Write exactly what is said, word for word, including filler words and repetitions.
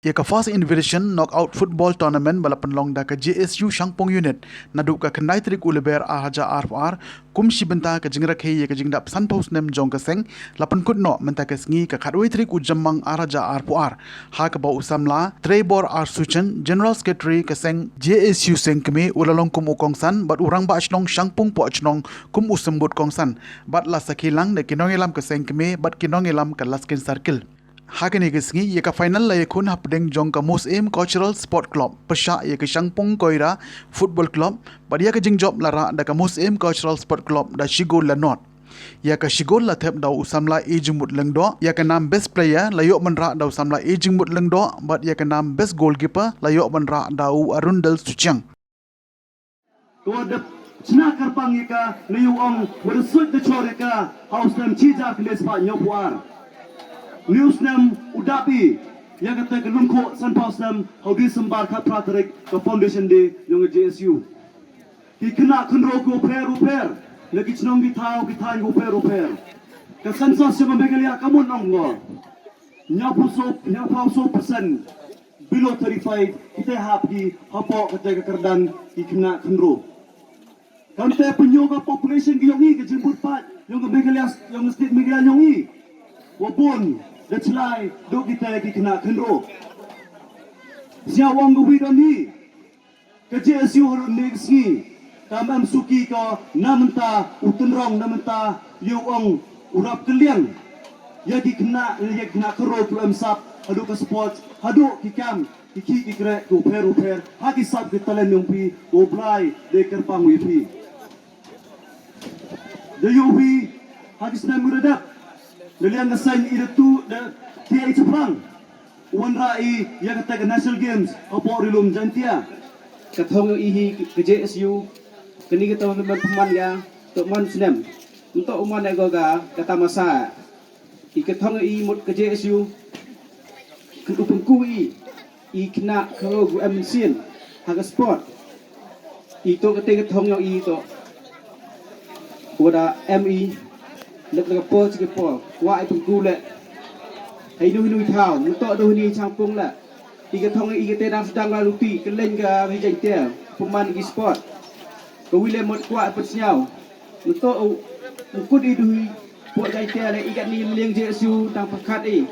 Ïa ka First Invitation Knockout Football Tournament ba la pynlong da ka J S U Shangpung Unit naduh ka khyndai tarik u Lber ar hajar arphew ar, kum shi bynta ka jingrakhe ïa ka jingdap sanphew snem jong ka seng, la pynkut noh mynta ka sngi ka khatwei tarik u Jymmang ar hajar arphew ar. Ha kaba u samla Trebor R Suchen, General Secretary ka seng J S U Sengkmie, u la long kum u kongsan bad u rangbah shnong Shangpung Pohchnong kum u symbud kongsan, bad la sakhi lang da ki nongïalam ka Sengkmie bad ki nongïalam ka Laskin Circle. Ha kane ka sngi, ïa ka final la ïakhun hapdeng jong ka Museum Cultural Sport Club pyrshah ïa ka Shangpung Koira Football Club, bad ïa ka jingjop la rah da ka Museum Cultural Sport Club da shi gol la nod. Ïa ka shi gol la thep da u samla E Jingmut Lyngdoh, ïa ka nam Best Player la ïoh ban rah da u samla E Jingmut Lyngdoh, bad ïa ka nam Best Goalkeeper la ïoh ban rah da u Arundel Suchiang. Ka wa dep chna kyrpang ïa ka, ne ïa u ong wa da suit da chor ïa ka ha u snem shi hajar khyndai spah hynñiewphew ar. Ne u snem u dap i ïa kata ka lyngkhuh sanphew snem ha u December khatphra tarik, ka Foundation Day yong ka J S U. Ki khynnah khynroo kiwa pher u pher na ki chnong ki thaw ki thaiñ kiwa pher u pher. Ka census yong ka Meghalaya ka mut nongkor. Hynñiewphew soo, hynñiewphew soo percent below thirty-five kita hap ki hapoh kata ka kyrdan ki khynnah khynroo. Kamte pynïoh ka population ki yong i, ka jingbud paid yong ka Meghalaya, yong ka state Meghalaya yong i, wa bun da chlai dooh kita ki khynnah khynroo. Sñiaw ong ka wi don hi. Ka J S U haduh kane ka sngi kam em suki ka na mynta u tynrong, na mynta ïa u ong u rap kylliang ïa ki khynnah, ïa ki khynnah khynroo kiwa em sap haduh ka sport, haduh ki kam ki khih ki kreh kiwa pher u pher ha ki sap ki talent yong phi, wa u Blai dei kyrpang ïa phi. Da ïoh phi ha ki snem kiwa da dep, da liang ka seng i da tuh da thiah i chaphrang u wanrah i ïa kata ka National Games hapoh Ri Lum Jaiñtia. Ka thong i hi ka J S U, kani ka thong man pynman ïa toh man snem. Ntoh u man ïa ka, ka tamasa. I ka thong i mut ka J S U, ka u pynku i i khynnah khynroo kiwa em mynsiem ha ka sport. I toh kata ka thong yong i toh wa da em i leh da ka por cha ka por, kwah i pynku leh ha ino ino i thaw, ntoh da hini Shangpung leh. I ka thong i kata dang sdang la luti ka leng ka ri Jaiñtia pynman ki sport. Ka wi leh mut kwah i pynsñiaw. Ntoh u kut i da hi pok Jaiñtia leh i katni mliang J S U dang pyrkhat i.